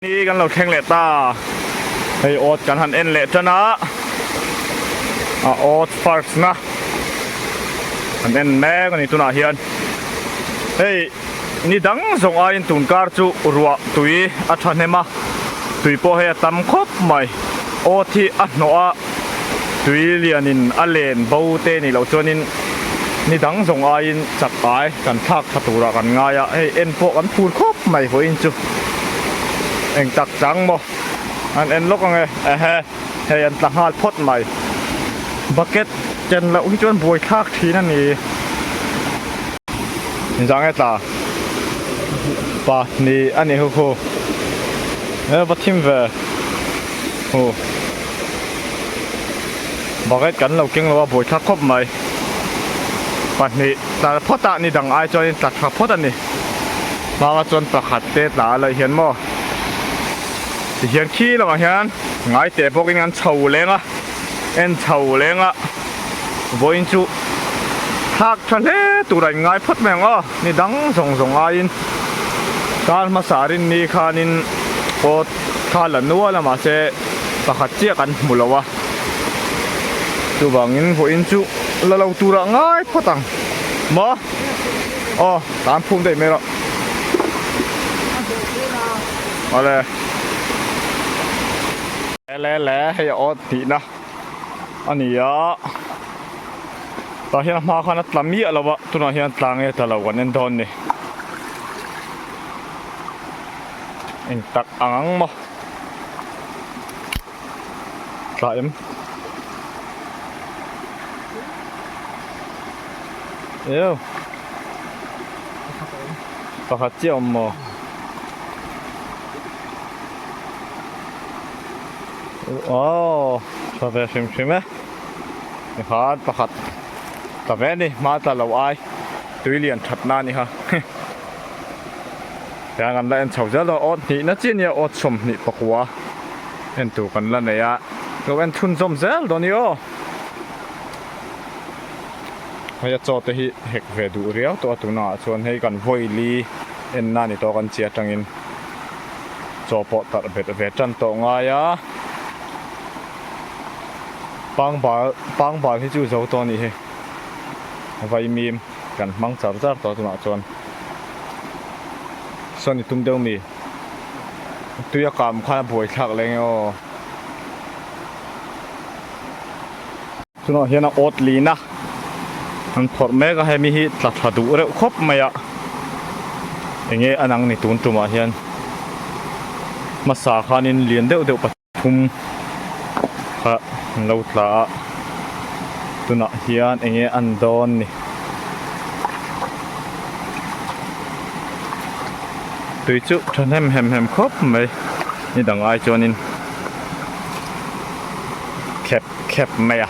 Ni kan lo thleng leh ta, hei awt kan han en leh tan a, a awt first na kan en mek a ni tunah hian hei ni dang zawng aiin tun kar chu ruah tui a thahnem a, tui pawh hei a tam khawp mai, awt hi a hnawh a tui lianin a len bo te nih loh chuanin ni dang zawng aiin chak ai kan thlak tha turah kan ngai a, hei en pawh kan phur khawp mai vawiin chu. Eng tak chang maw an en lawk ang e ehe hei an tla nghal phawt mai bucket ken loh hi chuan buai thlak thin a ni inzah nge tla pahnih a ni hu khu e va thim ve hu bucket kan lo keng lo a buai thlak khawp mai pahnih tla phawt a ni dang ai chuan in tla tha phawt a ni. Hmanga chuan pakhat te tla a laih hian maw tihian khi lamah hian ngai teh bawkin an chho leng a en chho leng a vawiin chu thlak tha hle tur a inngai phawt mai ang aw ni dang zawng zawng aiin kar hmasa rinni khanin pawt kha la nual a mahse pakhat chiah kan hmu lo a chuvangin vawiin chu la lo turah ngai phawt ang maw. Aw tan phum daih mai rawh. Awle. Le le hei a awt tihna a ni a. Tah hian a hma khan a tla miah lo a tunah hian tla nge tla lo kan en dawn ni. Eng tak ang ang maw. Tla em. Eo. Pakhat chiah awm maw? Aw, tha ve hrim hrim e. Tikhan pakhat tla ve a ni, hma tla lo ai tui lian that na a ni kha. Tiang kan la en chho zel dawn, awt hnihna chiah nia awt 29 en tur kan la nei a, lo en chhunzawm zel dawn i aw. Hei a chaw te hi hek ve duh riau tawh a tunah chuan hei kan vawili en na ni tawh kan chi atangin chaw pawh tarh bet ve tan tawh ngai a pangbal pangbal hi chu zo tawh a nih hi vaimim kan hmang char char tawh a tunah chuan sawn i tum deuh mi tui a kam khan a buaithlak leng e aw. Tunah hian a awt lin a, an phawrh mek a hemi hi tla tha duh reuh khawp mai a, enge a nang ni tun tumah hian hmasa khanin lian deuh deuh pathum kha an lo tla a, tunah hian enge an dawn ni. Tui chu thahnem hem hem khawp mai ni dang ai chuanin khep khep mai a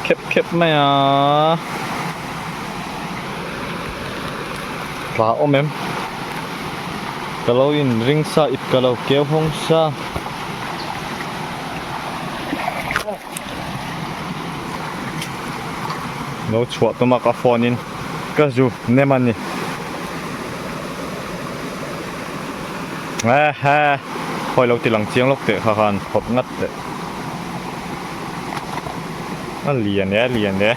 khep khep mai a tla awm em ka lo in ring sa ip ka lo keu hawng sa. Lo chhuah tum a ka phone in ka zu nem a ni. E he khawi lo ti lang chiang lawk teh kha khan phawt ngat teh. A lian e a lian e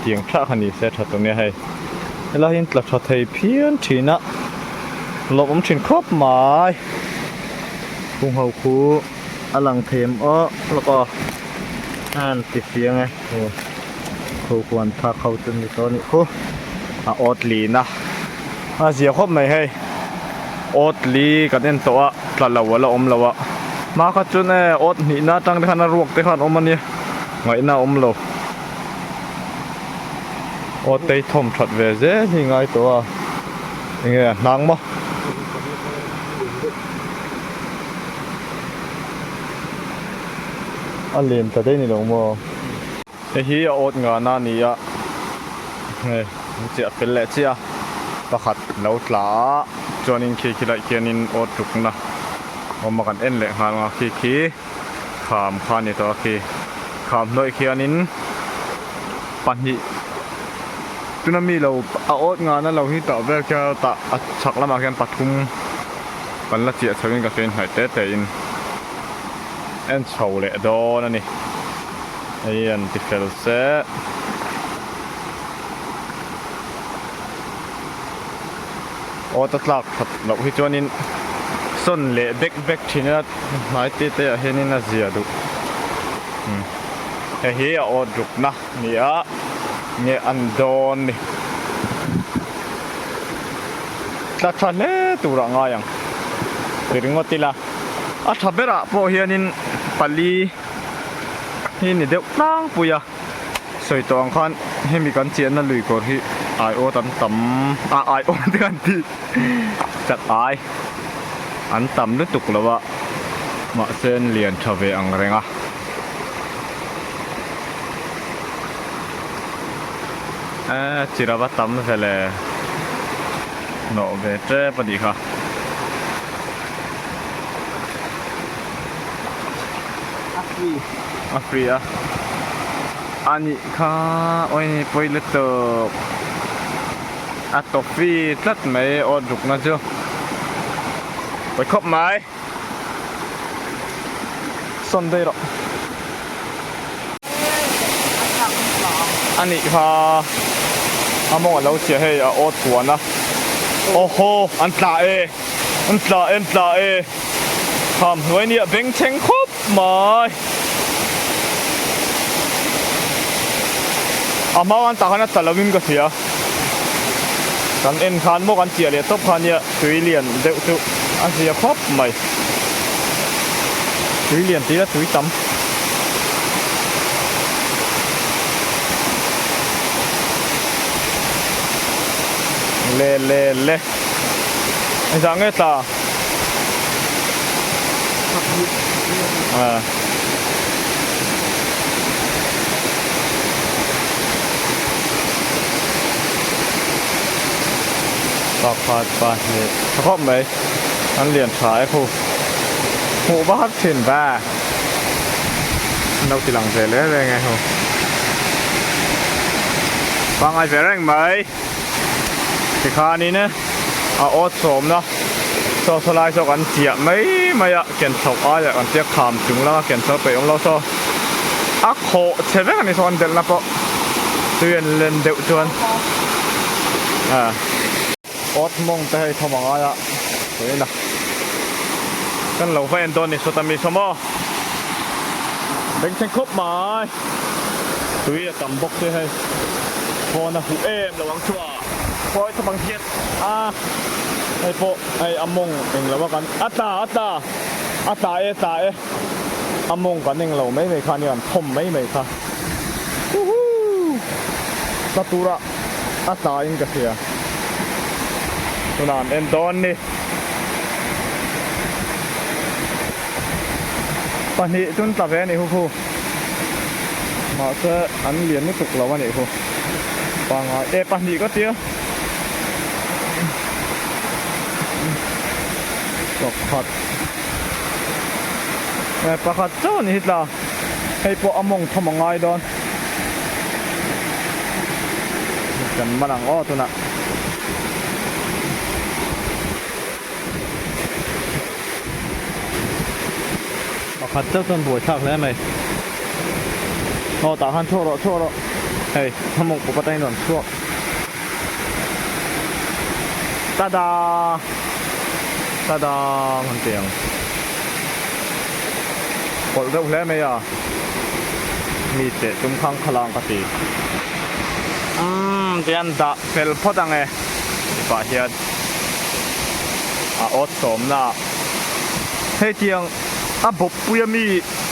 tiang thlah kha ni se tha tur nia hei. Helai hi an tla tha thei phian thin a lawm awm thin khawp mai. Kung ho khu a lang thei em aw lawk aw a han ti fiang e aw kho huan thak ho chu ni tawh a nih khu a awt lin a a zia khawp mai hei awt li kan en tawh a tla lo a la awm lo a hma kha chuan e awt hnihna atang te khan a ruak te khan awm a nia ngaihna a awm lo awt te hi thawm that ve zel hi ngai tawh a enge a hnang maw. A lem ta daih ni lo maw? Hei hi a awt ngana a ni a, hei an chiah fel leh chiah a, pakhat lo tla a, chuanin khi khi lai khianin awt rukna awm a kan en leh nghal ang a, khi khi kham kha a ni tawh a khi kham hnuaih khianin pahnih. Tuna mi lo a awt ngana lo hi tah vel khian tah a chhak lamah khian pathum kan la chiah chho in ka hria inhnaih te te in en chho leh dawn a ni. Hei an ti fel se. Awt a tlak that loh hi chuanin sawn leh bek bek thin a hnai te te ah hianin a zia duh. Hei hi a awt rukna a ni a nge an dawn ni. Tla tha hle turah ngai ang ti ringawt ila a tha berah pawh hianin pali hi ni deuh tlangpui a. Sawi tawh ang khan hemi kan chiahna lui kawr hi aiawt an tam a aiawt te kan tih chat ai an tam lutuk lo a mahse an lian tha ve ang reng a. Eee chira va tam ve le hnawh ve tep a nih kha. A free. A free a. A nih kha awi pawi lutuk. A toffee tlat mai awt rukna chu. Pawi khawp mai. Sawn daih rawh. A nih kha a mawng a lo chhia hei a awt huan a. Awhaw an tla e. An tla e an tla e. Kham hnuai nia bengchheng khawp mai. A hma an tah khan a tla lo in ka hria. Kan en khan maw kan chiah leh tawp kha nia tui lian deuh chu a zia khawp mai. Tui lian tih ila tui tam. Le le le. Engzah nge tla? Pakhat pahnih tha khawp mai an lian tha e khu hmuh va har thin va an lo ti lang ve le reng e hu pangai ve reng mai. Tikhanin a awt sawmna saw saw lai saw kan chiah mai mai a ken chhoh aiah kan tia kham chung lama ken chhoh peih awm lo saw a khawh chhe vek a ni saw an delhna pawh tui an len deuh chuan ah awt mawng te hei thawm a ngai a sawi la kan lo va en dawn ni sawta mi saw maw bengchheng khawp mai. Tui a tam bawk che hei. Phone a huh em lo ang chu a. Khawi thawm ang hian a hei pawh hei a mawng eng lo a kan a tla a tla a tla e tla e a mawng kan eng lo mai mai kha nia an thawm mai mai kha huhuu tla tura a tla in ka hria tunah an en dawn ni. Pahnih chun tla ve a nih hu khu. Mahse an lian lutuk lo a nih khu. Pangai e pahnih ka tia. Pakhat. E pakhat chauh a ni hi tla. Hei pawh a mawng thawm a ngai dawn. Kan man ang aw tunah. Pakhat chauh chuan buai thlak hle mai. Aw tah khan chhuak rawh chhuak rawh. Hei hmawk pawp atangin rawn chhuak. Tada! Tada! Han ti ang. Pawlh deuh hle mai a. Mi teh tum khang khalang ka ti. Umm tian dah fel phawt ang e. Tih pah hian. A awt sawmna ah hei tiang a bawp pui a mi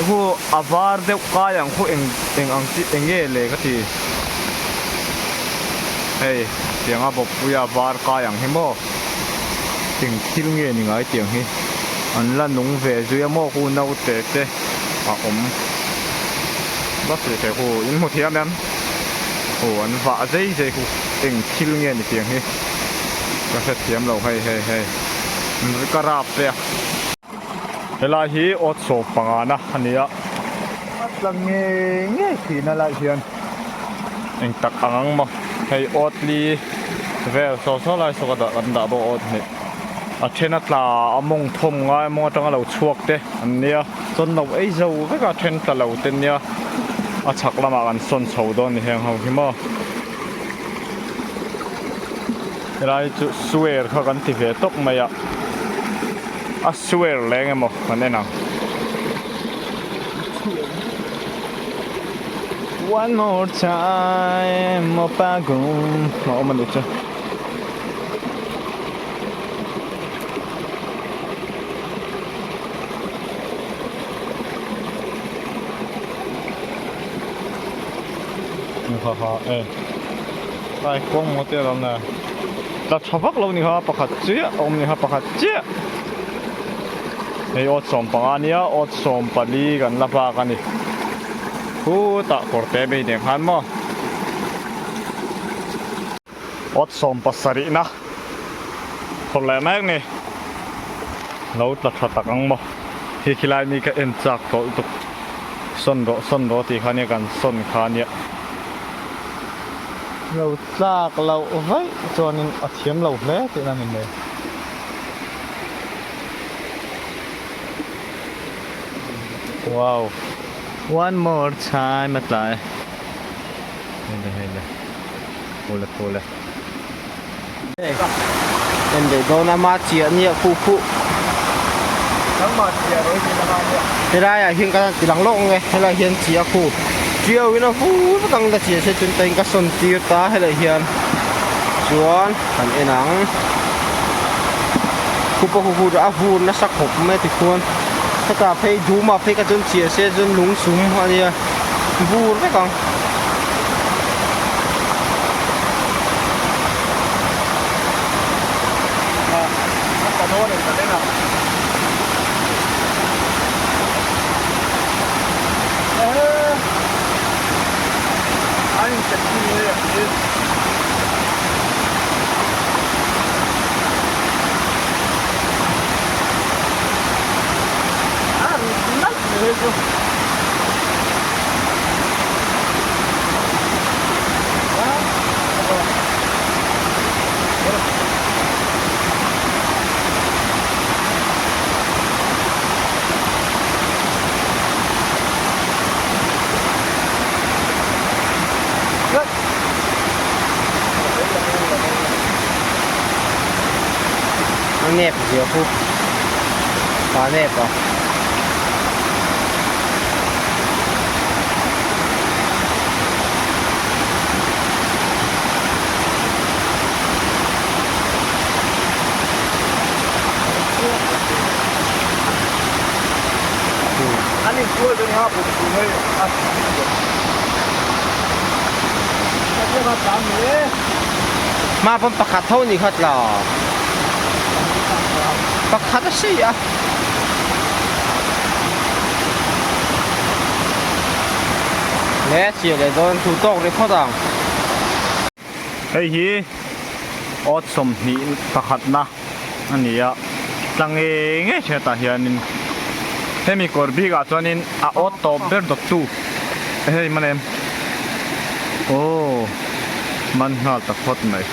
hu a var deuh kai ang khu eng eng ang chi eng nge le ka ti hei tiang a bawp pui a var kai ang hi maw eng thil nge ni ngai tiang hi an la nung ve zui a maw khu naute te a awm va hrilh thei khu in hmu thiam em aw an vah zei zei khu eng thil nge ni tiang hi. Ka hrethiam lo hei hei hei ka rap te a. Helai hi awt sawp pangana a ni a. A tla ngei ngei thin a lai hian eng tak ang ang maw. Hei awt li vel saw saw lai saw ka dah kan dah bawk awt hnih. A then a tla a mawng thawm ngai mawng atanga lo chhuak te an nia chuan lo ei zo vek a then tla lo te nia a chhak lamah kan sawn chho dawn ni heng ho hi maw. Helai chu square kha kan ti ve tawp mai a a square leng emaw kan en ang. One more time aw pagum a awm a ni chu. Kha kha e ai kawng maw te alo na tla tha vak lo ni kha pakhat chiah a awm ni kha pakhat chiah hei awt 15 ania awt 14 kan la bak a ni khutah kawr te bei nen khan maw. Awt 17 na phawrh leh mek ni. Lo tla tha tak ang maw. Khi khilai mi ka en chak tawlh tuk. Sawn rawh sawn rawh tih kha nia kan sawn kha nia. Lo tlak loh vaih chuanin a thiam lo hle tihna ni mai. Wow. One more time a tlai. Hei le hei le. Pule pule. En leh dawn a ma chiah nia khu khu. Nangmah chiah rawih tih na nia. Helai ah hian ka ti lang lawk nge helai hian chiah khu. Tiau in a vur vek ang la chiah se chun tain ka sawn tir ta helai hian chuan kan en ang. Khu pawh khu khu a vur nasa khawp mai tikhuan hetah phei dum ah phei ka chuan chiah se chuan lung sum a nia vur vek ang. A nep zia khu pa nep a. Hma pawn pakhat ho ni khat lo pakhat a si a. Le chiah leh dawn thu tawk rih phawt ang. Hei hi awt 21 na a ni a, tla ngei ngei thin atah hianin hemi kawr bikah chuanin a awt tawp ber dawttu hei man em aw man nghal ta phawt mai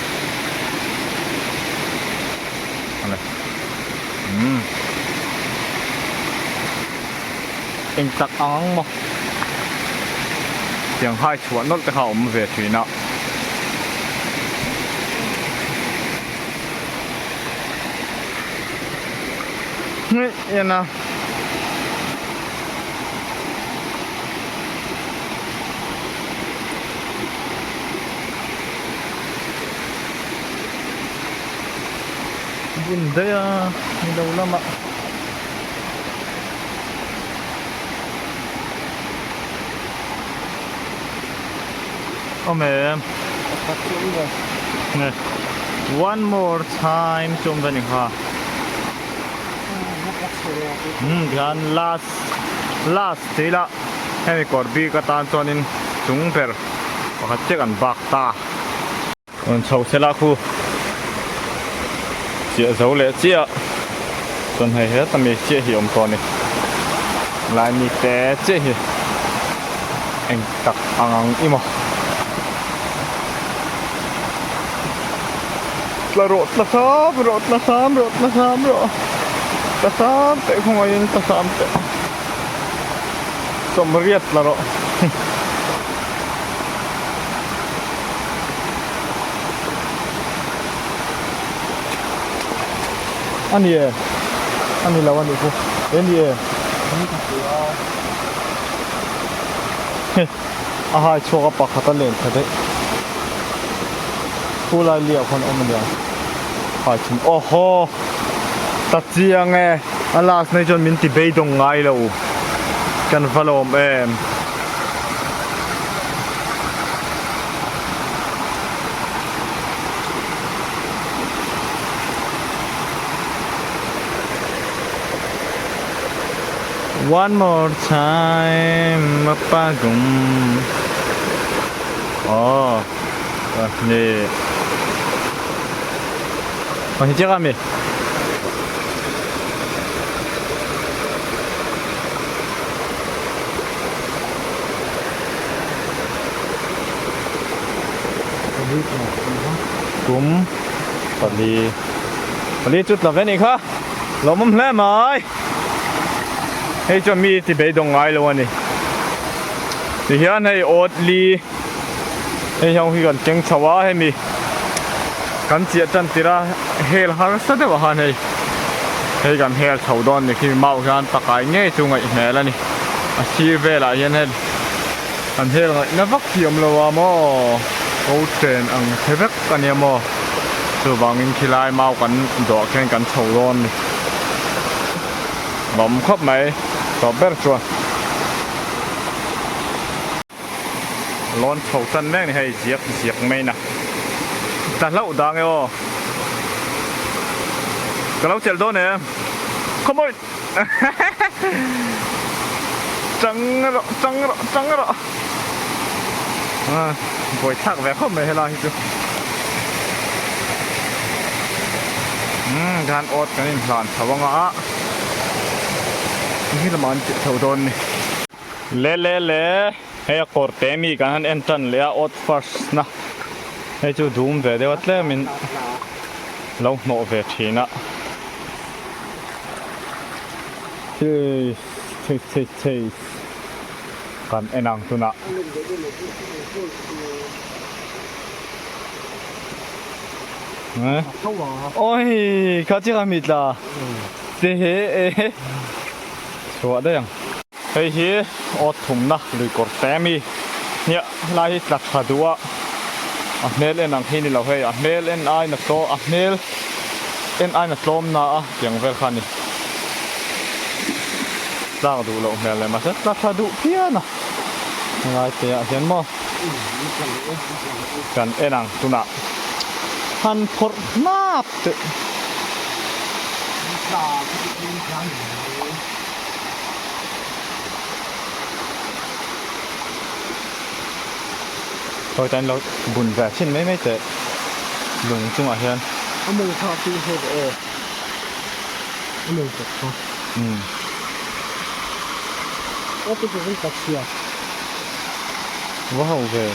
ale umm eng tak ang ang maw tiang hai chhuah nawlh te kha a awm ve thin a. Hei en a. Bun daih a ni lo lamah. Awm em? Nge one more time chu awm ve ni kha. Umm tihian last last tih ila hemi kawr bik atan chuanin chung ber pakhat chiah kan bak ta. Rawn chho se la khu chiah zo leh chiah chuan hei heta mi chiah hi awm tawh a ni lai mi te chiah hi eng tak ang ang i maw. Tla rawh tla hram rawh tla hram rawh tla hram rawh tla hram teh khawngaihin tla hram teh sawmriat tla rawh. A ni e a ni lo a nih chu e ni e a hai chhuak a pakhat a len tha daih khu lai liah khawn a awm a nia hai chhun aw haw ta chiang e a last na hi chuan min ti beidawng ngai lo kan va lawm em. One more time mapagum Oh pahnih Pahnih chiah kami Kum pali pali chu tla ve nih kha lawmawm hle mai hei chuan mi ti beidawng ngai lo a ni tihian hei awt li hei hian hi kan keng chho a hemi kan chiah tan tir a hel harsa deuh ah khan hei hei kan hel chho dawn ni khi mau hian pakai ngei chu ngaih hmel a ni a sir velah hian hei An hel ngaihna vak hi awm lo a maw? Ko chen ang che vek a nia maw? Chuvangin khilai mau kan dawh khian kan chho dawn a ni. Lawm khawp mai tawp ber chuan. Lawn chho tan mek ni hei ziak ziak mai na. Ta hlauh dang e aw. Ka lo chelh dawn em? Come on! Chang rawh chang rawh chang rawh buai thlak ve khawp mai helai hi chu umm khan awt kan inhlan chho anga hi lamah an tih chho dawn ni le le le hei a kawr te mi kan han en tan leh a awt first na hei chu dum ve deuh a tlem in lo hnawh ve thin a. Chase chase chase chase kan en ang tunah. Oi kha chiah kha mi tla te he e chhuah daih ang. Hei hi awt thumna lui kawr te mi hniah lai hi tla tha duh a a hmel en ang hi ni lo hei a hmel en aina tlaw a hmel en aina tlawm na a tiang vel kha a ni tlak duh loh hmel leh mahse tla tha duh phian a helai te ah hian maw kan en ang tunah han phawrh hnap teh. Hawi tan lo bun ve thin mai mai teh lung chungah hian. A mawng kha a ping hlawk aw a mawng kawt kha. Umm. Aw te chu ka chhia. Va ho ve.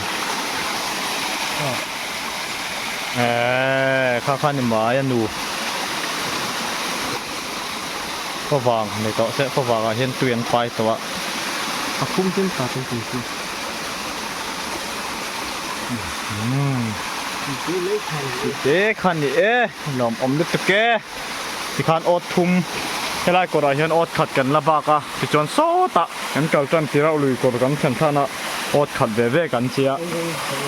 Eee kha kha ni mai a nu. Kawvang nei tawh se kawvang ah hian tui an pai tawh a. A khum tlem ta chu tui chu. Te khan ni e lawm awm lutuk e tikhan awt thum helai kawrah hian awt khat kan la bak a tichuan sawtah kan kal tan tirauh lui kawr kan thlen thlan a awt khat ve ve kan chi a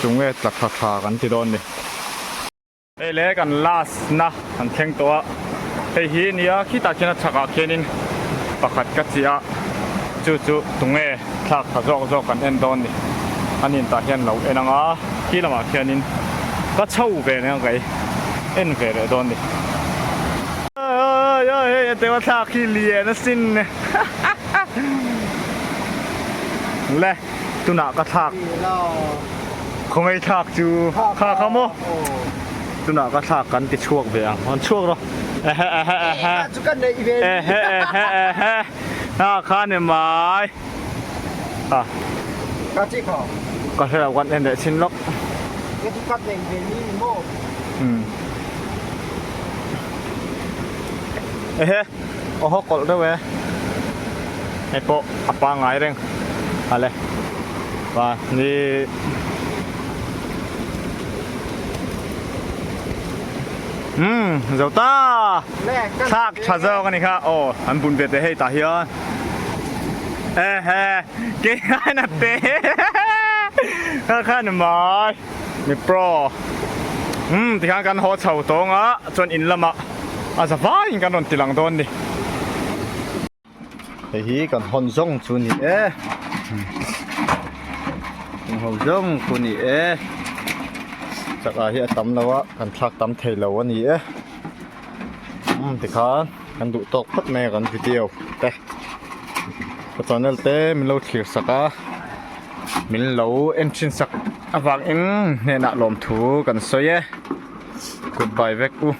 chung e tla tha tha kan ti dawn ni. Hei le kan last na kan thleng tawh a, hei hi nia khitah khian a chhakah khianin pakhat ka chiah a, chu chu tunge thlak tha zawk zawk kan en dawn ni, a nin tah hian lo en ang a, khi lamah khianin ka chho ve reng a kei en ve leh dawn ni. Awi awi hei a teuh a thlak hi lian asin le. Tunah ka thlak khawngaih thlak chu kha kha maw tunah ka thlak kan ti chhuak ve ang an chhuak rawh ehe ehe ehe ehe ehe ehe ha kha ni mai ha ka hre lo kan en leh chin lawk um. Ehe aw haw kawlh deuh e hei pawh a pangngai reng ale va ni umm zo ta thlak tha zawk a ni kha aw an bun ve teh hei tah hian ehe ke hian a te kha kha ni mai mi pro umm tikhan kan haw chho tawng a chuan in lamah a za vaiin kan rawn ti lang dawn ni. Hei hi kan hawn zawng chu ni e kan hawn zawng chu ni e chakah hi a tam lo a kan thlak tam thei lo a ni e umm tikhan kan duh tawk phawt mai a kan video te ka channel te min lo thlir sak a min lo en thin sak avangin hnenah lawmthu kan sawi e goodbye vek u.